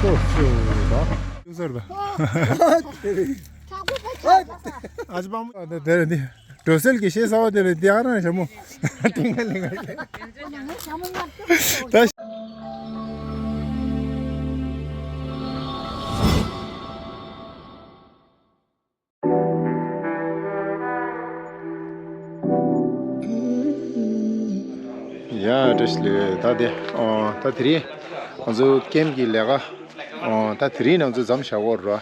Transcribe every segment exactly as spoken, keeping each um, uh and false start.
ལྟོ་ཤོ་ར། ཤུ་སར་ད། ཨ་ཅི་པང་མོ་དེ་རེད་འདི། འགྲོ་སེལ་གྱི་ཤེས་ས་བ་དེ་རེད་འདི། ཨ་རང་ཞྭ་མོ། ཏིང་ངེ་ལིང་ངེ་ད། ཡ་བཀྲ་ཤིས་བདེ་ལེགས། ད་དེ་ཨོ་ད་དེ་རིང་ང་ཚོ་ཀེམ་གྱི་ལས་ཀ་ཨོ་ད་དེ་རིང་ང་ཚོ་མཚམས་བཞག་གོ་ར།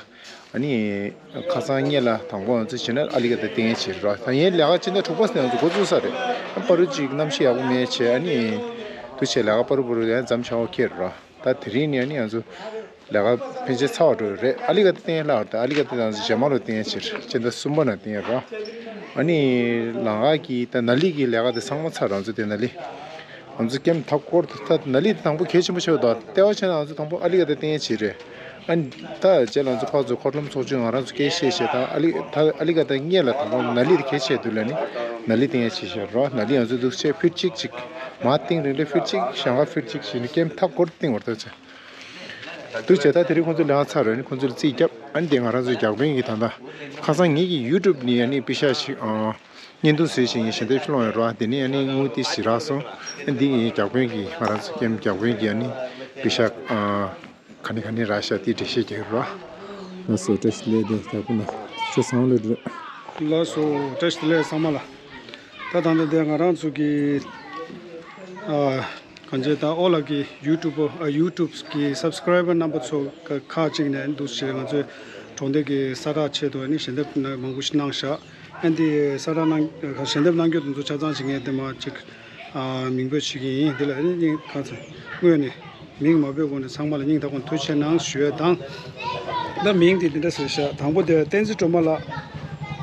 ཨ་ནི་ཁ་སང་ཉིན་ལ་དང་པོ་ང་ཚོ་བྱས་ན་ཨ་ལི་ཀ་ད་བསྟན་ཡས་བྱེད་ར། ད་ཡིན་ལས་ཀ་སྤྱི་ཟླ་དྲུག་པ་ནས་ང་ཚོ་འགོ་བཙུགས་ས་རེད། ཨ་པ་རུ་ཅིག་གནམ་གཤིས་ཡག་པོ་མེད་བྱས། ཨ་ནི་དུ་བྱས་ལས་ཀ་པ་རུ་པ་རུ་ཡང་མཚམས་བཞག་གོ་ཁེལ་ར། ད་དེ་རིང་ནས་ཨ་ནི་ང་ཚོ་ལས་ཀ་ཕན་ཆད་ཚར་བ་འགྲོ་ཡི་རེད། ཨ་ལི་ཀ་ད་བསྟན་ཡས་ལྷག་རེད། ཨ་ལི་ཀ་ད་ང་ཚོ་རྗེས་མ་ལོ་བསྟན་ཡས་བྱེད་ར། སྤྱི་ཟླ་གསུམ་པ་ནས་བསྟན་ཡས་ར། ཨ་ནི་ལམ་ཁ་གི་ད་ནཱ་ལི་གི་ལས་ཀ་དེ་ཚང་མ་ཚར་ར། ང་ཚོ་དེ་ནཱ་ལི། ང་ཚོ་ཀེམ་མཐའ་སྐོར་དུ་ད་ནཱ་ལི་དང་པོ་གལ་ཆེན་པོ་ཆགས་འདུག་ལྟེ་བ་བྱས་ན་ང་ཚོ་དང་པོ་ཨ་ལི་ཀ་ད་བསྟན་ཡས་བྱེད་རེད། ཨ་ནི་ད་རྗེས་ལ་ང་ཚོ་ཕར་ཚུར་འཁོར་ལམ་ཚོགས་ཆུང་ང་རང་ཚོ་སྐད་བཤད་བཤད། ད་ཨ་ལི་ད་ཨ་ལི་ཀ་ད་སྔོན་ལ་དང་པོ་ནཱ་ལི་དེ་གལ་ཆེ་དུས་ལ་ནི་ནཱ་ལི་བསྟན་ཡས་བྱེད་བཤད་རོགས། ནཱ་ལི་ང་ཚོ་འདུག་ཆེ་ཕུད་གཅིག་ཅིག་མ་བཏིང་རིང་ལས་ཕུད་གཅིག་ཞང་ཁ་ཕུད་གཅིག་བྱས་ནས་ཀེམ་མཐའ་སྐོར་བཏིང་བར་ཐག་བཅད། འདུག་བྱས་ད་དེ་རིང་ཁོང་ཚོ་ལས་ཀ་ཚར་རེད། ཁོང་ཚོ་ལ་རྩིས་བརྒྱབ། ཨ་ནི་དེ་ང་རང་ཚོའི་བརྒྱ་དཔོན་གྱི་ད་ལྟ་ཁ་སང་ངེད་ཀྱི་ཡུ་ཊུབ་ནས་ཨ་ནི་པི་ཤ་ཞིག་ཨ། བརྙན་ཐུང་བཟོས་ཤིང་ཞལ་འདེབས་སློང་ཡོད་ར། དེ་ནས་ཨ་ནི་དངུལ་ཏི་ཞིག་རག་སོང་། ཨ་འདི་ངའི་བརྒྱ་དཔོན་གྱི་ང་རང་ཚོ་ཀེམ་བརྒྱ་དཔོན་གྱི་ཨ་ནི་པི་ཤ་ཨ། ག་ནས་ག་ནས་རག་ཤག་དེ་འགྲེལ་བཤད་རྒྱག་གི་ར། ལགས་སོ་བཀྲ་ཤིས་བདེ་ལེགས། བརྒྱ་དཔོན་ལགས་ཁྱོད་བཟང་ལོས་རེད། ལགས་སོ་བཀྲ་ཤིས་བདེ་ལེགས་ཚང་མ་ལ། ད་ད་ལྟ་དེ་ང་རང་ཚོ་གི་ཨ། གང་ཅི་ད་ཨོ་ལགས་ཀྱི་ཡུ་ཊུབ་ཨ་ཡུ་ཊུབ་གི་སབ་སི་ཀ་རའི་བར་རྣམ་པ་ཚོ་ཁག་ཅིག་ནས་འདུག་བྱས་ང་ཚོའི་གྲོང་སྡེ་གི་གསལ་བསྒྲགས་ཆེད་དུ་ཨ་ནི་ཞལ་འདེབས་མང་པོ་ཞིག་གནང་ཤག་ཨ་འདི་གསལ་བསྒྲགས་གནང་ཞལ་འདེབས་གནང་རྒྱུ་དེ་ཚོ་ཆ་ཚང་ཞིག་ངས་དེ་མ་ཅིག་ཨ་མིང་འབོད་བྱེད་ཀྱི་ཡིན། འདི་ལ་ཨ་ནི་སྙིང་ཁ་ཚ་དངོས་ནས་མིང་མ་འབོད་གོང་ནས་ཚང་མ་ལ་སྙིང་ཐག་པ་ནས་ཐུགས་རྗེ་ཆེ་གནང་ཞུ་ཡས་དང་། ད་མིང་དེ་འདི་འདྲ་ཟེར་ཤག་དང་པོ་དེ་བསྟན་འཛིན་སྒྲོལ་མ་ལགས་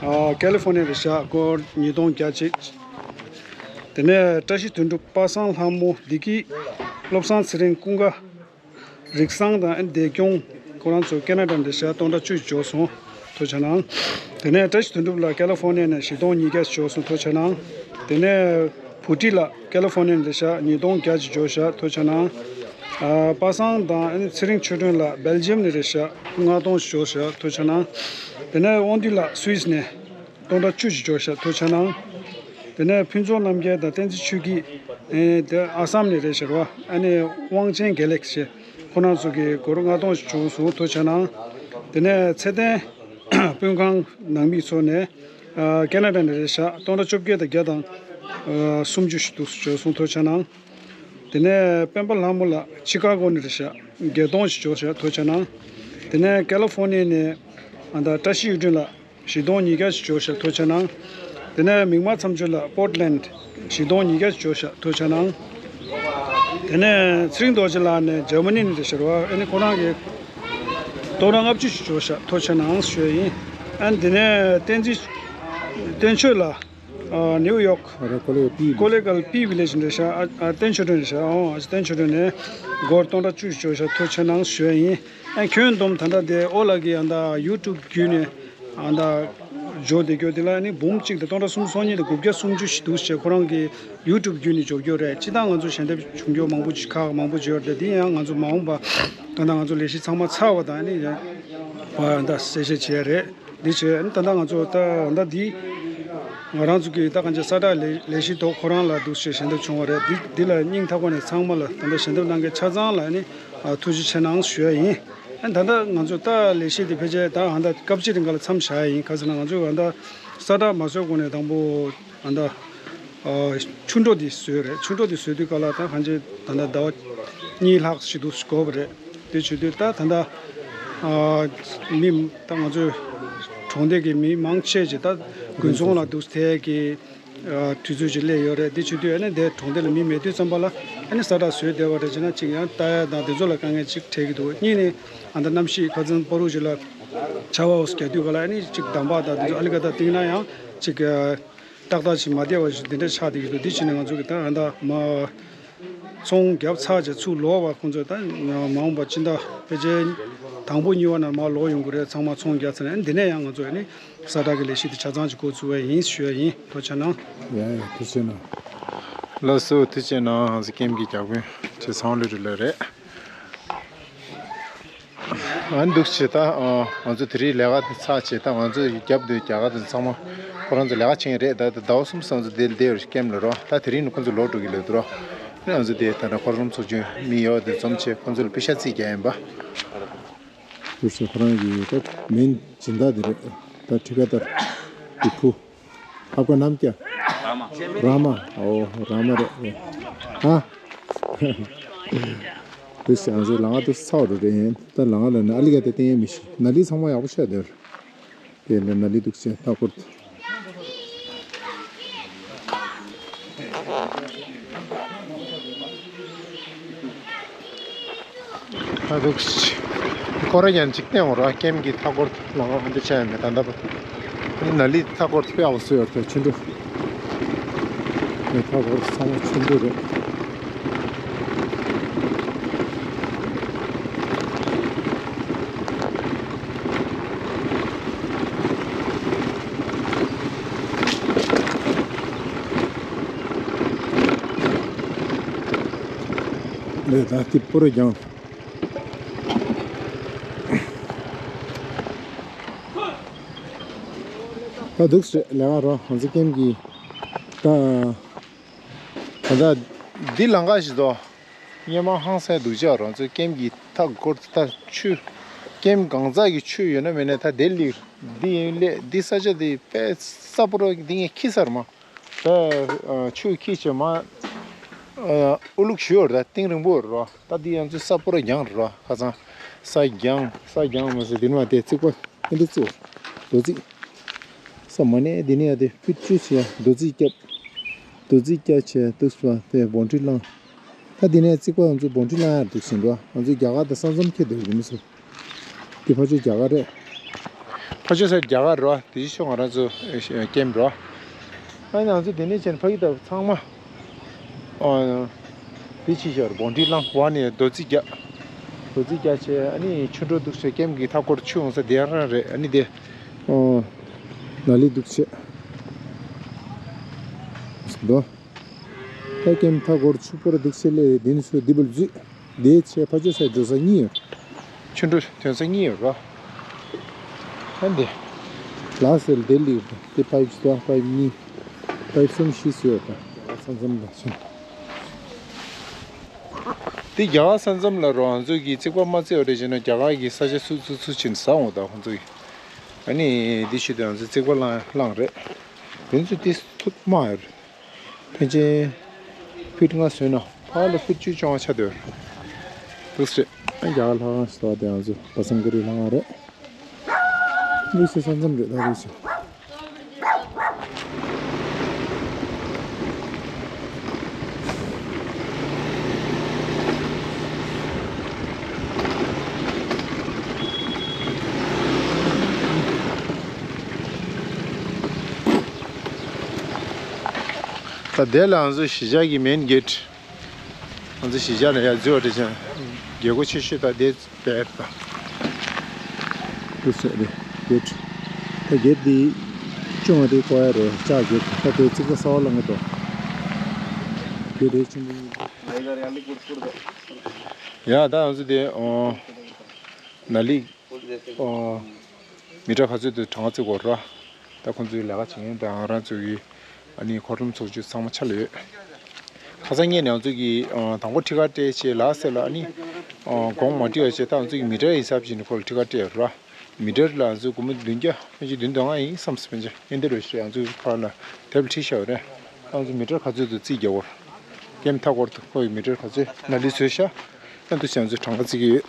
ཨ་ཀེ་ལི་ཧྥོ་ནི་ཡ་རེད་ཤག་སྒོར་ཉིས་སྟོང་བརྒྱ་གཅིག་དེ་ནས་བཀྲ་ཤིས་དོན་གྲུབ་པ་སངས་ལྷ་མོ་བདེ་སྐྱིད་བློ་བཟང་ཚེ་རིང་ཀུན་དགའ་རིག་བཟང་དང་བདེ་སྐྱོང་ཁོ་རང་ཚོ་ཁེ་ན་ཌ་འདྲ་ཤག་སྟོང་ཕྲག་བཅུ་ཞིག་འབྱོར་སོང་། ཐུགས་རྗེ་གནང་། དེ་ནས་བཀྲ་ཤིས་དོན་གྲུབ་ལགས་ཀེ་ལི་ཧྥོ་ནི་ཡ་ནས་བཞི་སྟོང་ཉིས་བརྒྱ་ཞིག་འབྱོར་སོང་། ཐུགས་རྗེ་གནང་། དེ་ནས་བུ་ཁྲིད་ལགས་ཀེ་ལི་ཧྥོ་ནི་ཡ་ནས་འདྲ་ཤག་ཉིས་སྟོང་བརྒྱ་ཞིག་འབྱོར་ཤག་ཐུགས་རྗེ་གནང་། ཨ་པ་སངས་དང་ཚེ་རིང་ཆོས་སྒྲོན་ལགས་བྷེལ་ཇི་ཡམ་ནས་རེད་ཤག་ལྔ་སྟོང་ཞིག་འབྱོར་ཤག་ཐུགས་རྗེ་གནང་། དེ་ནས་དབང་འདུས་ལགས་སུད་སི་ནས་སྟོང་ཕྲག་བཅུ་ཞིག་འབྱོར་ཤག་ཐུགས་རྗེ་གནང་། དེ་ནས་ཕུན་ཚོགས་རྣམ་རྒྱལ་དང་བསྟན་འཛིན་ཆོས་སྐྱིད། ཨེ་དེ་ཨ་སམ་ནས་རེད་ཤག་ར། ཨ་ནི་དབང་ཆེན་དགེ་ལེགས་ཞེས་ཁོ་རང་ཚོ་གི་སྒོར་ལྔ་སྟོང་ཞིག་བྱུང་སོང་། ཐུགས་རྗེ་གནང་། དེ་ནས་ཚེ་བརྟན་སྤུན་ཁང་ནང་མི་ཚོ་ནས་ཨ་ཁེ་ན་ཌ་ནས་རེད་ཤག་སྟོང་ཕྲག་བཅོ་བརྒྱད་དང་བརྒྱ་དང་ཨ་སུམ་ཅུ་ཞིག་འདུག་སེ་འབྱོར་སོང་། ཐུགས་རྗེ་གནང་། དེ་ནས་སྤེན་པ་ལྷ་མོ་ལགས་ཆི་ཀ་གོ་ནས་རེད་ཤག་བརྒྱད་སྟོང་ཞིག་འབྱོར་ཤག་ཐུགས་རྗེ་གནང་། དེ་ནས་ཀེ་ལི་ཧྥོ་ནི་ཡ་ནས་ཨ་ད་བཀྲ་ཤིས་གཡུ་སྒྲོན་ལགས་བཞི་སྟོང་ཉིས་བརྒྱ་ཞིག་འབྱོར་ཤག་ཐུགས་རྗེ་གནང་། དེ་ནས་མིག་དམར་མཚམས་སྦྱོར་ལགས་པོར་ཊི་ལེན་ཌི་བཞི་སྟོང་ཉིས་བརྒྱ་ཞིག་འབྱོར་ཤག་ཐུགས་རྗེ་གནང་། དེ་ནས་ཚེ་རིང་རྡོ་རྗེ་ལགས་ནས་འཇར་མ་ནི་ནས་རེད་ཤག་ར། ཨ་ནི་ཁོ་རང་གིས་སྟོང་ཕྲག་ལྔ་བཅུ་ཞིག་འབྱོར་ཤག་ཐུགས་རྗེ་གནང་ཞུ་ཡ་ཡིན། ཨ་ནི་དེ་ནས་བསྟན་འཛིན་བསྟན་ཆོས་ལགས་ཨ་ནིའུ་ཡོག་ཨ་ར་ཀོ་ལེ་པི་ཀོ་ལེ་གལ་པི་ཝི་ལེ་ཇི་འདྲ་ཤག་ཨ་ཨ་བསྟན་ཆོས་སྒྲོན་རེད་ཤག་ཨོ་ཨ་བསྟན་ཆོས་སྒྲོན་ནས་སྒོར་སྟོང་ཕྲག་བཅུ་ཞིག་འབྱོར་ཤག་ཐུགས་རྗེ་གནང་ཞུ་ཡ་ཡིན། ཨ་ཁྱོན་བསྡོམས་ད་ལྟ་དེ་ཨོ་ལགས་ཀྱི་ཨ་ད་ཡུ་ཊུབ་བརྒྱུད་ནས་ཨ་ད་འབྱོར་བསྡད་རྒྱུ་དེ་ལ་ཨ་ནི་འབུམ་གཅིག་དང་སྟོང་ཕྲག་སུམ་ཅུ་སོ་གཉིས་དང་དགུ་བརྒྱ་སུམ་ཅུ་ཞིག་འདུག་ཟེར། ཁོ་རང་གི་ཡུ་ཊུབ་བརྒྱུད་ནས་འབྱོར་རྒྱུ་རེད། སྤྱིར་བཏང་ང་ཚོ་ཞལ་འདེབས་བྱུང་རྒྱུ་མང་པོ་ཞིག་ཁག་མང་པོ་ཞིག་ཡོད་རེད། དེ་ཡང་ང་ཚོ་མ་འོངས་པ་ད་ལྟ་ང་ཚོ་ལས་གཞི་ཚང་མ་ཚར་བ་དང་ཨ་ནི་ཡང་ཨ་ད་གསལ་བཤད་བྱས་རེད། འདི་བྱས་ཨ་ནི་ད་ལྟ་ང་ཚོ་ད་ད་ལྟ་འདི་ང་རང་ཚོ་གི་ད་གང་ཅི་གསལ་བསྒྲགས་ལས་ལས་གཞི་ཐོག་ཁོ་རང་ལ་འདུག་ཞེས་ཞལ་འདེབས་བྱུང་བ་རེད། འདི་འདི་ལ་སྙིང་ཐག་པ་ནས་ཚང་མ་ལ་ད་ལྟ་ཞལ་འདེབས་གནང་མཁན་ཆ་ཚང་ལ་ཨ་ནི་ཨ་ཐུགས་རྗེ་ཆེ་གནང་ཞུ་ཡ་ཡིན། ཨ་ནི་ད་ལྟ་ང་ཚོ་ད་ལས་གཞི་འདི་ཕལ་ཆེར་ད་ཨ་ད་སྐབས་ཅིག་རིང་ག་ལ་མཚམས་བཞག་ཡ་ཡིན། ག་ཟེར་ན་ང་ཚོ་ཨ་ད་གསལ་བསྒྲགས་མ་བཟོས་གོང་ནས་དང་པོ་ཨ་ད་ཨ་ཆུ་འགྲོ་འདི་བཟོས་རེད། ཆུ་འགྲོ་འདི་བཟོས་དུས་ག་ལ་ད་གང་ཅི་ད་ལྟ་ཟླ་བ་གཉིས་ལྷག་ཞིག་འདུག་འགོར་བ་རེད། དེ་བྱེད་དུས་ད་ད་ལྟ་ཨ་མི་ད་ང་ཚོའི་གྲོང་སྡེ་གི་མི་མང་ཆེ་ཅིག་ད་དགུན་ཚོང་ལ་འདུག་ཐད་ཀྱི་ཨ་དུས་ཚོད་ཅིག་སླེབས་ཡོད་རེད། དེ་བྱེད་དུས་ཨ་ནི་དེ་གྲོང་སྡེ་ལ་མི་མེད་དུས་ཙམ་པ་ལ་ཨ་ནི་གསལ་བསྒྲགས་བཟོས་བསྡད་པ་རེད། བྱས་ན་གཅིག་ཡང་ལྟ་ཡ་དང་དེ་ཚོ་ལ་དཀའ་ངལ་ཅིག་འཕྲད་ཀྱི་འདུག་གཉིས་ནི་ཨ་ད་གནམ་གཤིས་ཁ་སང་པ་རུ་ཅིག་ལ་ཆར་པ་འོ་རྒྱག་དུས་ག་ལ་ཨ་ནི་གཅིག་འདམ་བག་དང་དེ་ཚོ་ཨ་ལི་ཀ་ད་བཏིང་ན་ཡང་གཅིག་ཏག་ཏག་ཅིག་མ་བསྡད་པ་ཞིག་འདི་འདྲ་ཆགས་བསྡད་ཀྱི་འདུག་འདི་བྱས་ནས་ང་ཚོ་གི་ད་ཨ་ད་མ་ཚོང་བརྒྱབ་ཚར་རྗེས་ཚུར་ལོག་པ་ཁོང་ཚོ་ད་མ་འོངས་པ་སྤྱི་ཟླ་ཕལ་ཆེར་དང་པོ་གཉིས་པ་ནང་མར་ལོག་ཡོང་གི་རེད། ཚང་མ་ཚོང་བརྒྱབ་ཚར་ནས་འདི་ནས་ཡང་ང་ཚོ་ཨ་ནི་གསལ་བསྒྲགས་ཀྱི་ལས་གཞི་དེ་ཆ་ཚང་ཅིག་འགོ་ཚུགས་པ་ཡིན་ཞུ་ཡ་ཡིན། ཐུགས་རྗེ་ཆེ་གནང་། ཡ་ཡ་ཐུགས་རྗེ་གནང་། ལགས་སོ་ཐུགས་རྗེ་གནང་། ཧང་སི་ཀེམ་གྱི་རྒྱག་དཔོན་ཁྱེད་ཚང་ལུས་རུ་ལ་རེད། ཨ་ནི་འདུག་བྱས། ད་ང་ཚོ་དེ་རིང་ལས་ཀ་དེ་ཚར་བྱས། ད་ང་ཚོ་རྒྱབ་དེ་རྒྱ་གར་དེ་ཚང་མ་ཁོ་རང་ཚོ་ལས་ཀ་བྱེད་ཀྱི་རེད། ད་ཟླ་བ་གསུམ་ཙམ་ཚོ་དེ་བསྡད་ཡོད་རེད་ཀེམ་ལ་རོ། ད་དེ་རིང་ནི་ཁོ་ཚོ་ལོག་འགྲོ་གི་ལོས་འདུག་རོ། ཨ་ནི་ང་ཚོ་དེ་ད་ལྟ་ཁོ་རང་ཚོ་ཆུང་མི་ཡོད་དེ་འཛོམས་བྱས་ཁོ་ཚོ་ལ་པེ་ཤ་རྩིས་རྒྱག་ཡིན་པ། འདུག་བྱས། ཁོ་རང་གི་ད་མིང་སྦྱིན་བདག་དེ་རེད། ད་ཁྲི་ཀ་ཏར་དེ་ཕུ། आपका नाम क्या? रामा। रामा। ओ, रामा रे। हाँ। འདུག་བྱས། ང་ཚོ་ལམ་ཁ་དེ་ཚར་བ་རེད། ཡིན་ད་ལམ་ཁ་ལ་ནི་ཨ་ལི་ག་དེ་བསྟན་ཡས་མི་ཤེས། ནཱ་ལི་ཚང་མ་ཡག་པོ་ཆགས་བསྡད་རེད། དེ་ནས་ནཱ་ལི་འདུག་བྱས། མཐའ་འཁོར་དུ། ད་འདུག་སྐོར་ར་ཡང་འཇིག་རྟེན་འོ་ར་ཀེམ་གྱི་མཐའ་འཁོར་ལ་འདི་བྱས་ཡོད་མེད་ད་ལྟ་བར། ནཱ་ལི་མཐའ་འཁོར་དཔེ་ཡག་པོ་བཟོས་ཡོད་རེད། ཆུ་འགྲོ། མཐའ་འཁོར་ཚང་མ་ཆུ་འགྲོ་རེད། ལས་ད་ཏི་པོ་ར་ཀྱང་། ད་འདུག་སེ་ལས་ཀ་རོ། ང་ཚོ་ཀེམ་གྱི་ད་ད་ད་འདི་ལམ་ཁ་ཞིག་དོ། སྔོན་མ་ཧང་སང་འདུག་ཅག་རང་ཚོའི་ཀེམ་གྱི་མཐའ་འཁོར་ད་ཆུ། ཀེམ་གང་ཟག་གི་ཆུ་ཡོད་ན་མེད་ན་ད་དེ་ལིར་འདི་ཡིན་ལས། འདི་ས་ཆ་འདི་དཔེ་ས་སྤོ་ར་འདི་ངས་ཁྱི་སར་མ། ད་ཆུ་ཁྱི་བྱེད་མ། ཨུ་ལུག་ཞུ་ཡོད་ར། གཏིང་རིང་པོ་ར། ད་འདི་ཡང་ཚོའི་ས་སྤོ་ར་རྒྱང་ར། ཁ་སང་ས་རྒྱང་ས་རྒྱང་མ་ཟེར། འདི་ནི་མ་དེ་རྩིག་པ་ཨེ་འདི་རྩིག་རྡོ་རྩིག་ས་མ་ནས་འདི་ནས་ཡ་དེ་ཕུད་ཅུ་བྱས་རྡོ་རྩིག་བརྒྱབ། རྡོ་རྩིག་བརྒྱབ་བྱས་འདུག་སེ་དེ་སྦོང་ཁྲི་བསླངས། ད་འདི་ནས་རྩིག་པ་ང་ཚོ་སྦོང་ཁྲི་བསླངས་ཡར་འདུག་ཟིན་འགྲོ། ང་ཚོ་རྒྱ་གར་དང་ས་མཚམས་ཁེལ་འདུག་འདི་མི་ཚོ། འདི་ཕ་ཆོས་རྒྱ་གར་རེད། ཕ་ཆོས་ས་རྒྱ་གར་རོ། དེ་ཕྱོགས་ང་རང་ཚོ་ཀེམ་རོ། ཨ་ནི་ང་ཚོ་དེ་ནས་བྱས་ནས་ཕ་གི་ད་ཚང་མ། ཨོ། དེ་ཕྱི་ཤར་སྦོང་ཁྲི་བསླངས། འོག་ནས་རྡོ་རྩིག་བརྒྱབ། རྡོ་རྩིག་བརྒྱབ་བྱས་ཨ་ནི་ཆུ་འགྲོ་འདུག་བྱས། ཀེམ་གྱི་མཐའ་འཁོར་ཆུ་འོང་ས་དེ་རང་རེད། ཨ་ནི་དེ། ཨོ། ནཱ་ལི་འདུག་བྱས། འདུག་ད་ཀེམ་མཐའ་འཁོར་ཆུ་སྤོ་ར་འདུག་བྱས་ལས་དེ་ནས་ཚུར་འདི་བར་འཛུལ། དེའི་ཆེད་ཕ་ཆོས་སའི་འགྲོ་ས་གཉིས་ཡོད། ཆུ་འགྲོ་ཐོན་ས་གཉིས་ཡོད་ར། ཨ་འདི། ལ་སེལ་དེ་ལི་དེ་པའིབ་གཅིག་དང་པའིབ་གཉིས། པའིབ་གསུམ་བཞི་ཟེར་ཡོད་ར། ས་མཚམས་ལ་ཕྱིན། དེ་རྒྱ་གར་ས་མཚམས་ལ་རོ། ང་ཚོ་གི་རྩིག་པ་མ་རྩིག་པ་རེད་བྱས་ན་རྒྱ་གར་གྱི་ས་ཆ་སུ་སུ་སུ་ཕྱིན་ས་འོང་ད་ཁོང་ཚོ་གི། ཨ་ནི་དེ་ཤུལ་དུ་ང་ཚོ་རྩིག་པ་བསླངས་བསླངས་རེད། དེ་ཚོ་དེ་ཐུབ་མ་ཡོད་རེད། ཕན་ཆད་ཕིཊ་ལྔ་བཟོས་ན་ཕར་ལ་ཕིཊ་བཅུ་བཅོ་ལྔ་ཆགས་སྡོད། འདུག་སེ་རེད། རྒྱ་གར་ལྷ་ཁང་ཞིག་འདུག་དེ་ང་ཚོ་བ་སང་ཀ་རི་ལྷ་ཁང་རེད། འདུག་སེ་ས་མཚམས་རེད་ད་འདུག་སེ། ད་དེ་ལ་ང་ཚོ་གཞིས་ཆགས་ཀྱི་མེན་གེ་ཊི། ང་ཚོ་གཞིས་ཆགས་ནས་ཡར་འཛུལ་བ་དེ་བྱས། རྒྱལ་སྒོ་ཆེ་ཤོས་ད་དེ་དཔེ་ད། དེ་ཚོ་རེད་གེ་ཊི། ད་གེ་ཊི་འདི་ཆུང་བ་དེ་བཀོག་ཡ་རེད། ལྕགས་གེ་ཊི། ད་དེ་རྩིག་པ་གསར་པ་བསླངས་ཀྱི་འདུག་གེ་ཊི་དེ་ཆུང་ཆུང་། ཡ་ད་ང་ཚོ་དེ་ཨོ། ནཱ་ལི། ཨོ། མི་ཊར་ག་ཚོད་དུ་གྲངས་ཀ་བརྩི་དགོས་ར། ད་ཁོང་ཚོའི་ལས་ཀ་བྱེད་མཁན་དང་ང་རང་ཚོ་གི་ཨ་ནི་འཁོར་ལམ་ཚོགས་ཆུང་ཚང་མ་ཆ་ལ་ཡོད། ཁ་སང་ཉིན་ནས་ང་ཚོ་གི་ཨ་དང་པོ་ཁྲི་ཁར་སྤྲད་བྱས་ལ་སེ་ལ་ཨ་ནི་ཨ་དགོང་མ་ཁྲི་བ་བྱས། ད་ང་ཚོ་གི་མི་ཊར་ཡི་ཧིསབ་བྱས་ནས་ཁོ་ལ་ཁྲི་ཁར་སྤྲད་ཡོད་ར། མི་ཊར་ལ་ང་ཚོ་སྒོར་མོ་བདུན་བརྒྱ་ཕལ་ཆེར་བདུན་དང་ལྔ་ཡིན་བསམ་སོང་། ཕལ་ཆེར་ཨེ་འདི་རུ་ཞིག་ང་ཚོ་ཁ་ལ་དེབ་ལ་བྲིས་བཞག་ཡོད་རེད། ང་ཚོ་མི་ཊར་ག་ཚོད་དུ་རྩིས་རྒྱག་དགོས། ཀེམ་མཐའ་སྐོར་དུ་ཁོ་ཡི་མི་ཊར་ག་ཚོད་ནཱ་ལི་བཟོས་ཤག་ཨ་འདུག་སེ་ང་ཚོས་གྲངས་ཀ་བརྩི་གི་ཡོད།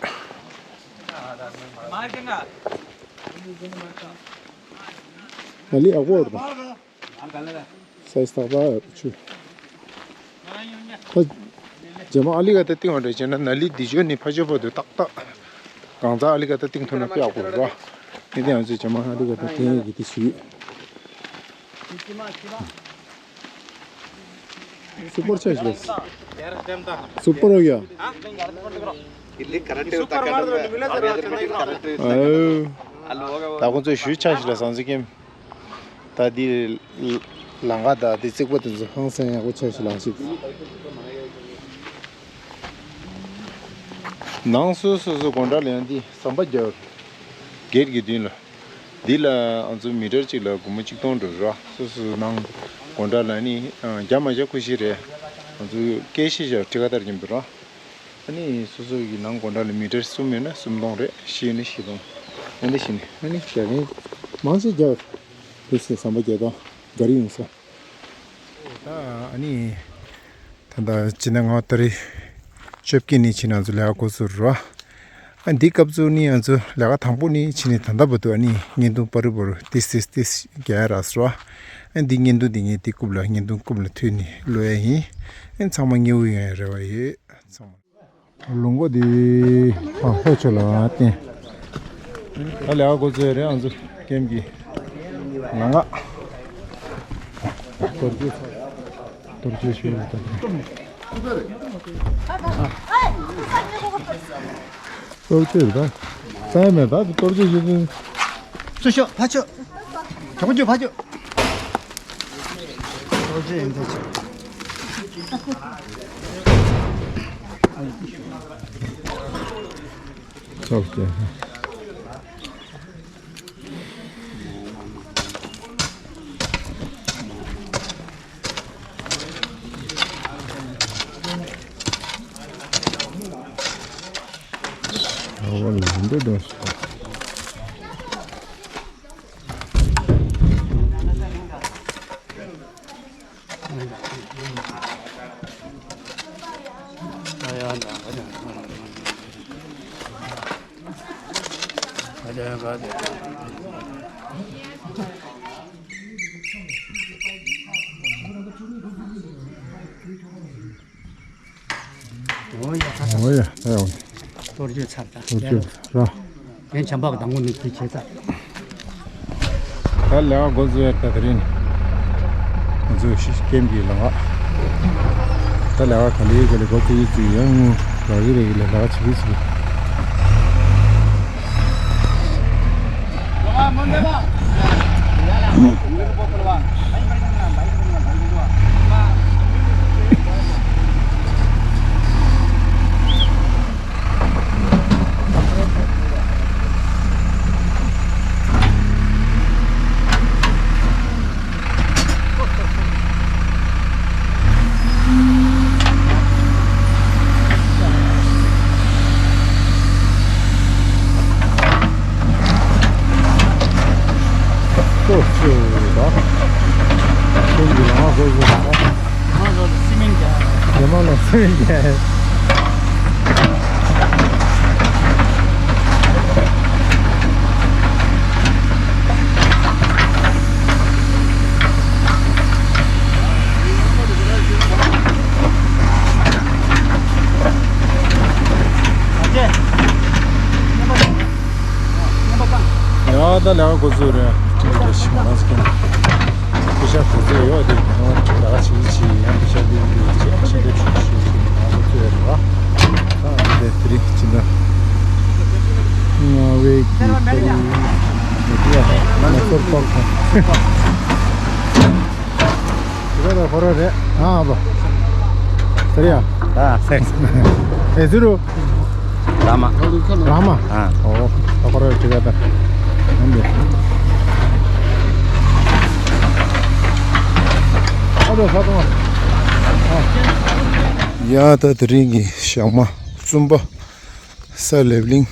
ནཱ་ལི་ཨ་གོ་ར། སའི་ཛི་ཏག་ཏག་ཆུ། ད་རྗེས་མ་ཨ་ལི་ག་ད་བཏིང་བ་རེད་བྱས་ན་ནཱ་ལི་འདི་ཆོ་ནི་ཕ་ཆོས་བར་དུ་ཏག་ཏག་གང་ཚ་ཨ་ལི་ག་ད་བཏིང་ཐུབ་ན་དཔེ་ཡག་པོ་རེད་ར། ནི་དེ་ང་ཚོས་རྗེས་མ་ཨ་ལི་ག་ད་བཏིང་ཡས་ཀྱི་དེ་ཞུ་ཡོད། སུ་པར་ཆ་ཞིག་ལས། སུ་པར་ཡ། ད་ཁོང་ཚོས་ཞུ་ཆ་ཞིག་ལ་ཟང་ཟིག་གིམ། ད་འདི་ལང་ཀ་ད་འདི་རྩིག་པ་དེ་ཚོ་ཧང་སང་ཡག་པོ་ཆ་ཞིག་ལང་ཞིག་ནང་སོ་སོ་སོ་སྒོ་འགྲམ་ལ་ཡང་འདི་ཟམ་པ་རྒྱབ། སྒེར་གྱི་མདུན་ལ། འདི་ལ་ང་ཚོ་མི་ཊར་གཅིག་ལ་སྒོར་མོ་གཅིག་སྟོང་འགྲོ་ར། སོ་སོ་ནང་སྒོ་འགྲམ་ལ་ནི་རྒྱ་མ་བཞག་ཁུ་ཤི་རེད། ང་ཚོ་སྐད་ཤི་བཞག་ཁྲི་ཁ་ལྟར་གྱིན་པ་ར། ཨ་ནི་སོ་སོ་གི་ནང་སྒོ་འགྲམ་ལ་མི་ཊར་གསུམ་ཡོད་ན་གསུམ་སྟོང་རེད། བཞི་ཡོད་ན་བཞི་སྟོང་། ཨ་ནི་བཞི་ནི་ཨ་ནི་བཞག་གིན། མང་ཆེ་རྒྱབ། དེ་སེ་ཟམ་པ་རྒྱབ་དང་ག་རི་ཡོང་ས། ད་ཨ་ནི། ད་ལྟ་སྤྱི་ཟླ་ལྔ་པའི་ཏ་རིག་བཅོ་བརྒྱད་ནས་ཕྱིན་ང་ཚོ་ལས་ཀ་འགོ་ཚུགས་ར། ཨ་འདི་སྐབས་སུ་ནི་ང་ཚོ་ལས་ཀ་དང་པོ་ནས་ཕྱིན་ནས་ད་ལྟ་བར་དུ་ཨ་ནི་བརྙན་ཐུང་པར་རིས་པར་ཏིས་ཏིས་ཏིས་རྒྱག་ཡ་རག་སོང་ར། ཨ་འདི་བརྙན་ཐུང་འདི་ངས་འདི་རྐུབ་ལ་བརྙན་ཐུང་རྐུབ་ལ་མཐུད་ནས་ཀློག་ཡ་ཡིན། ཨ་ཚང་མ་མཉེས་པོ་ཡོང་ཡ་རེ་བ་ཡོད། ཚང་མ། ལུང་པ་འདི་ཨ་ལྷོ་ཕྱོགས་ལ་བརྟེན། ད་ལས་ཀ་འགོ་ཚུགས་རེད། ང་ཚོ་ཀེམ་གྱི་ལམ་ཁ། གཏོར་རྒྱུ་གཏོར་རྒྱུ་ཞུ་རེད་ད། གཏོར་རྒྱུ་རེད་ད། ས་ཡ་མེད་ད་གཏོར་རྒྱུ་ཞུ་རེད། སུ་ཤོག་ཕ་ཆོ། གྲོགས་རྒྱུ་ཕ་ཆོ། གཏོར་རྒྱུ་ཡིན་ད་ཆོ། ཚོགས་ཀྱི། འོ་ཡ་ད་ཡ་ད་ཡ། གཏོར་རྒྱུ་ཚར་ད། གཏོར་རྒྱུ་ར། ངས་བྱམས་པ་གི་དང་པོ་ནས་དེ་བྱས་ཚར། ད་ལས་ཀ་འགོ་བཟོས་ཡ་ད་དེ་རིང་ང་ཚོ་ཤི་ཀེམ་གྱི་ལམ་ཁ། ད་ལས་ཀ་ག་འདྲའི་ག་ལས་འགོ་བཙུགས་ཡིན་ཚུལ་ཡང་ངུ་རག་གི་རེད་ལས་ཀ་བྱེད་ཀྱི་ཚུལ། ཁོ་ཚོས་ད་ཁྱོད་ཀྱི་ལམ་བཟོ་བཞིན་པ། ང་ཚོ་ལ་སི་མེན་རྒྱག་རྒྱ་མ་ལ་སི་མེན་རྒྱག་ཡ་ད་ལས་ཀ་འགོ་བཙུགས་རེད། ཁྲིམས་འགལ་ཞིག་མ་ཟིན། པེ་ཤ་ག་ཚོད་ཡོད་དེ་ཡང་ལས་ཀ་བྱེད་ཀྱི་ཡང་པེ་ཤ་ལས་ཀྱི་ཆེད་ཆེད་ལས་ཆུ་ཞུ་ཞུ་མ་འགོ་བཙུགས་རེད་བ། ད་འདི་དེ་རིང་ཕྱི་ཟླ་ལྔ་པའི་གི་ཏ་རིག་མ་སོར་པག་དང་། དེ་ག་ལ་ཁོ་ར་རེད། ཨ་བ། སེ་རི་ཡ། ཨ་སེ། ཨེ་ཟི་རུ། ར་མ། ར་མ། ཨ། ཨོ། ད་ཁོ་ར་རེད་དེ་ག་ད། ཨ་འདི། ཨ་བ་ས་དང་། ཨ། ཡ་ད་དེ་རིང་གི་ཞག་མ་གསུམ་པ། ས་ལེབ་གླིང་།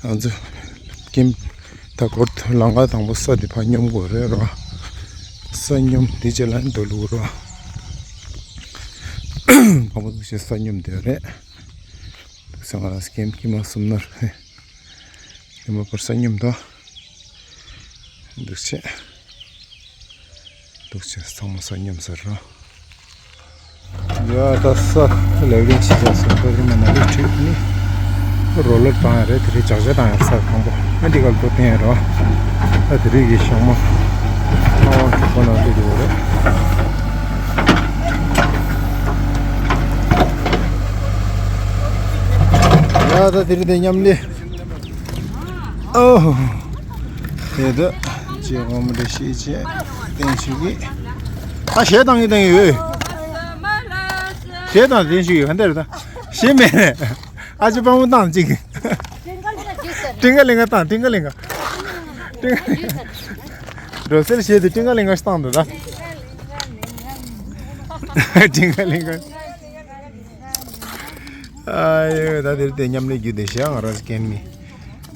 ང་ཚོ་ཀེམ་ད་སྐོར་ལམ་ཁ་དང་པོ་ས་དེ་ཕར་སྙོམས་དགོས་རེད་ར། ས་སྙོམས་དེ་རྗེས་ལ་འདོད་ལུགས་ར། དང་པོ་འདུག་བྱས་ས་སྙོམས་དེ་རེད། འདུག་ས་ང་རང་ཀེམ་ཀེམ་མ་གསུམ་ནར་ཧེ། ཀེམ་མ་པར་ས་སྙོམས་དང་། འདུག་བྱས། འདུག་བྱས་ཚང་མ་ས་སྙོམས་ཟེར་རོ། ཡ་ད་ས་ལེབ་གླིང་ཕྱི་ཆ་སོང་ད་རིང་མ་ན་ལུག་ཁྲིད་ནི། རོ་ལར་བཏང་ཡ་རེད་དེ་རིང་ཇག་ཇག་བཏང་ཡ་ས་དང་པོ་ཨ་འདི་ག་ལ་ཏོ་བསྟན་ཡ་རོ། ད་དེ་རིང་གི་ཞག་མ་ཨ་ཝང་གི་ཁོ་ན་ལུག་དེ་རེད། ཡ་ད་དེ་རིང་དེ་མཉམ་ལས། ཨོ། དེ་དུ་ཅེ་འོ་མ་དེ་ཤེས་ཅེ་བསྟན་ཞུ་གི། ཨ་གཞས་བཏང་གི་བཏང་གི་ཡོད། གཞས་བཏང་བསྟན་ཞུ་གི་ག་འདྲ་རེད་ད། གཞས་མེད་རེད། ཨ་ཅེ་དཔའ་མོ་བཏང་གཅིག་སྤྲིན་དཀར་ལིང་ག་བཏང་། སྤྲིན་དཀར་ལིང་ག་སྤྲིན་དཀར་ལིང་ག་སྤྲིན་དཀར་འགྲོ་སེལ་བྱས་ཏེ་སྤྲིན་དཀར་ལིང་ག་བཏང་འདུག་ད། སྤྲིན་དཀར་ལིང་ག་ཨ་ཡོད། ད་དེར་དེ་མཉམ་ལས་རྒྱུ་དེ་བཞག་ང་རང་ཚོ་སྐྱེལ་མི།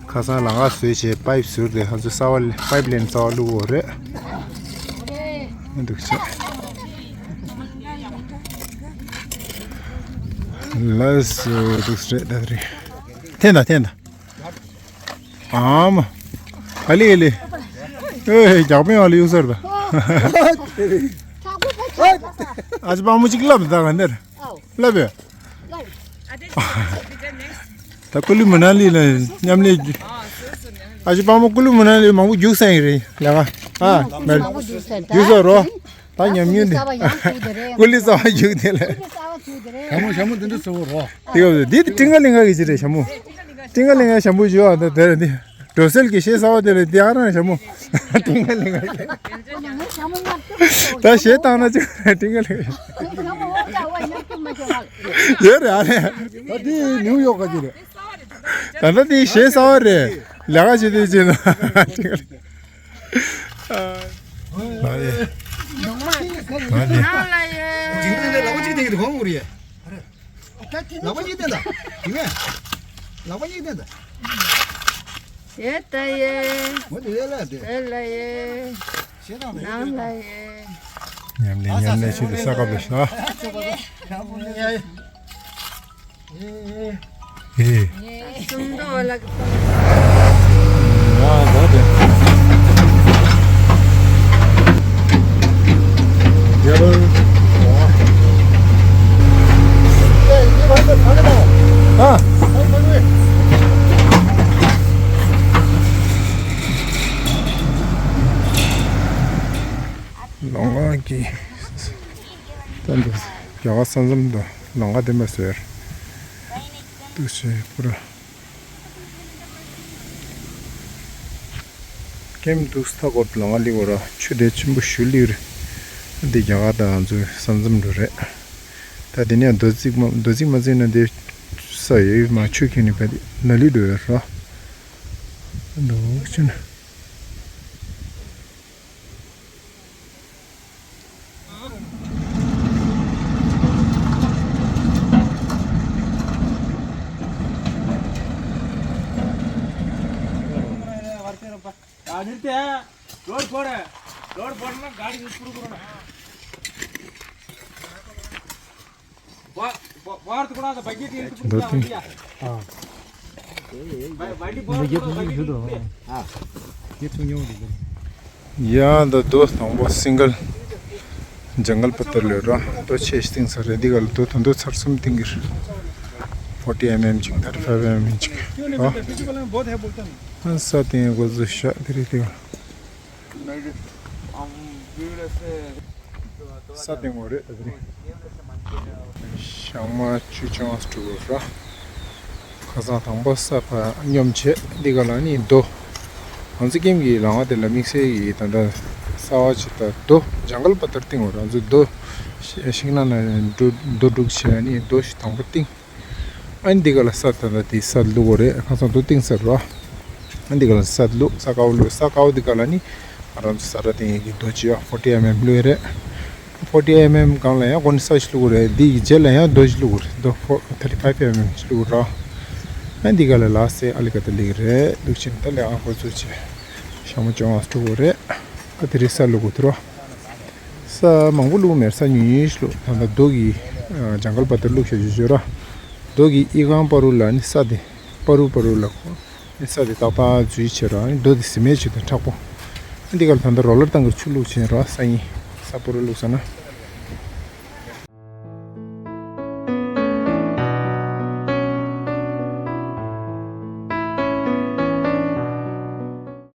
ཁ་སང་ལམ་ཁ་བཟོས་བྱས་པའིབ་ཟུར་དེ་ང་ཚོ་གསར་པ་པའིབ་ལེན་གསར་པ་བླུགས་ཡོད་རེད། འདུག་བྱས། ལགས་སོ། འདུག་སེ་རེད་ད་རེད། འཐེན་ད་འཐེན་ད། ཨ་མ། ཨ་ལི་ཨ་ལི། ཨེ་རྒྱག་པའི་ཨ་ལི་གཡུག་ས་རེད་ད། ཨ་ཅེ་དཔའ་མོ་གཅིག་བསླབས་ད་ག་འདིར། བསླབས་ཡོད། ད་ཀུ་ལུ་མ་ན་ལི་ལ་མཉམ་ལས་རྒྱུ། ཨ་ཅེ་དཔའ་མོ་ཀུ་ལུ་མ་ན་ལི་མང་པོ་རྒྱུགས་ས་ཡིན་རེད་ལས་ཀ་ཨ། མང་པོ་རྒྱུགས་ས་རེད་ད། རྒྱུགས་ས་རོ། ད་ཉམས་མྱོང་འདི། ཀུ་ལུ་གསར་པ་རྒྱུགས་དེ་ལ། ཀུ་ལུ་གསར་པ་རྒྱུགས་དེ་ལ། ཞྭ་མོ་ཞྭ་མོ་འདི་འདྲ་བཟོ་རོ། དེ་ག་འདི་སྤྲིན་དཀར་ལིང་ག་གི་ཅི་རེད་ཞྭ་མོ། སྤྲིན་དཀར་ལིང་ག་ཞྭ་མོ་བཞོ་བ་འདི་དེ་རེད་འདི། འགྲོ་སེལ་གྱི་གཞས་གསར་པ་དེ་ལ་དེ་ཨ་རང་ཞྭ་མོ། སྤྲིན་དཀར་ལིང་ག་ད་གཞས་བཏང་ན་ཅི་སྤྲིན་དཀར་ལིང་ག་ཡོད་རེད་ཨ་རེད། ད་འདི་ནིའུ་ཡོག་ག་ཅི་རེད། ད་ལྟ་འདི་གཞས་གསར་པ་རེད། ལས་ཀ་བྱེད་དུས་ཅི་ན་སྤྲིན་དཀར་ལིང་ག་ལ་ཡེ། ལ་ཡེ། ཇིང་ཏན་ལ་ལ་བ་ཅིག་དེ་གི་དུ་གོང་འུར་ཡེ། ལ་བ་ཅིག་དེ་ལ། ཡིན་མེད། ལ་བ་ཅིག་དེ་ལ། ཡེ་ད་ཡེ། མོ་དེ་ཡེ་ལ་དེ། ཡེ་ལ་ཡེ། ཞེ་དང་དེ་ནང་ལ་ཡེ། མཉམ་ལས་མཉམ་ལས་ཆེད་དུ་ས་ཁ་བེ་ཤ། ཨེ། ཨེ། ཨེ། སུམ་མདོ་ལགས། ཡ་ད་དེ། ཡ་རོ། ཨ། ལོང་བ་གི། ད་འདི་རྒྱ་གར་ས་མཚམས་དང་ལམ་ཁ་ལྡན་པ་ཟེར། འདུག་སེ་པུ་ར། ཀེམ་འདུག་ས་མཐའ་སྐོར་དུ་ལམ་ཁ་སླེབས་པ་ར་ཆུ་དེ་ཆེན་པོ་ཞེ་པོ་སླེབས་རེད། འདི་རྒྱ་གར་དང་ང་ཚོའི་ས་མཚམས་འདྲ་རེད། ད་དེ་ནས་རྡོ་རྩིག་མ་རྡོ་རྩིག་མ་བརྩིགས་ན་འདི་ས་ཡོད་མ་ཆུ་ཁྱེར་ནས་ཕ་དེ་ན་ལུས་འགྲོ་ཡོད་ར། འདུག་ཆུ་ན། ಗಾಡಿ ಇರುತ್ತೆ. ಲೋಡ್ ಕೊಡ. ಲೋಡ್ ಕೊಡನ ಗಾಡಿ ನಿಲ್ಸ್ಬಿಡು ಕೊಡೋಣ. ಬಾ-, ಬಾ-, ಬಾರ್ದು ಕೂಡ ಅದು ಬಕೆಟ್ ಇಳಿಸ್ಬಿಡು. हाँ. ब-, बकेट ಬಾರ್ದು ಕೂಡ ಬಕೆಟ್ ಇಳಿಸ್ಬಿಡು. ཡ་ད་རྡོ་དང་པོ་སིང་གལ་ཇང་གལ་པ་ཏར་ལོས་ར་རྡོ་ཆེ་ཞིག་བཏིང་ས་རེད། འདི་ག་ལ་རྡོ་དང་རྡོ་ཚར་གསུམ་བཏིང་གི་རེད། ཕོར་ཊི་ཨེམ་ཨེམ་ཅིག་ཐར་ཊི་ཕའིབ་ཨེམ་ཨེམ་ཅིག་ར། ས་སྟེང་འགོ་བཟོ་ཤག་དེ་རེད་དེ་ག་ས་སྟེང་འོ་རེད་ད་དེ་རིང་། ཞག་མ་བཅུ་བཅོ་ལྔ་དྲུག་ར། ཁ་སང་དང་པོ་ས་ཕར་སྙོམས་བྱས་འདི་ག་ལ་ནི་རྡོ། ང་ཚོ་ཀེམ་གྱི་ལམ་ཁ་དེ་ལ་དམིགས་བསལ་གྱི་ད་ལྟ་གསར་པ་ཅིག་ད་རྡོ་ཇང་གལ་པ་ཏར་བཏིང་འོ་ར། ང་ཚོ་རྡོ་ཤིང་ནགས་ནས་རྡོ་སྒྲུག་བྱས་ནི་རྡོ་ཞིག་དང་པོ་བཏིང་། ཨ་ནི་འདི་ག་ལ་ས་ད་ལྟ་དེ་ས་བླུགས་པ་རེད། ཁ་སང་རྡོ་བཏིང་ཚར་ར། ཨ་འདི་ག་ལ་ས་བླུགས་ས་དཀར་པོ་བླུགས་ས་དཀར་པོ་འདི་ག་ལ་ནི་ང་རང་ཚོ་ས་ར་ཏིང་ཡི་གི་རྡོ་ཅི་ཡ་ཕོར་ཊི་ཨེམ་ཨེམ་བླུགས་རེད། ཕོར་ཊི་ཨེམ་ཨེམ་སྒང་ལ་ཡང་སྒོ་ནས་ས་ཞིག་བླུགས་རེད། འདི་ཡི་རྗེས་ལ་ཡང་རྡོ་ཞིག་བླུགས་རེད། རྡོ་ཕོ་ཐར་ཊི་ཕའིབ་ཨེམ་ཨེམ་ཞིག་བླུགས་ར། ཨ་འདི་ག་ལ་ལ་སེ་ཨ་ལི་ཀ་ཏ་ལིག་རེད། བླུགས་ཕྱིན་ད་ལས་ཨ་ཧོ་ཚོ་ཆེ་ཞག་མ་བཅོ་ལྔ་དྲུག་པོ་རེད། ཨ་དེ་རིང་ས་བླུགས་དགོས་ཐུར་བ། ས་མང་པོ་བླུགས་མེད། ས་ཉུང་ཉུང་ཞིག་བླུགས། ད་ལྟ་རྡོ་གི་ཨ་ཇང་གལ་པ་ཏར་བླུགས་བྱས་བྱོས་བྱོས་ར། རྡོ་གི་ཨི་ཁང་པ་རུ་ལ་ནི་ས་དེ་པ་རུ་པ་རུ་ལ་ཁོ་ནི་ས་དེ་ཏག་ཏག་འཛུལ་བྱས་ར། ཨ་ནི་རྡོ་དེ་སི་མེན་བྱས་དང་མཁྲེགས་པོ། ཨ་འདི་ག་ལ་ད་ལྟ་རོ་ལར་བཏང་གི་ཆུ་བླུགས་བྱས་ར། ས་ཡིན་ས་པ་རུ་བླུགས་ས་ན།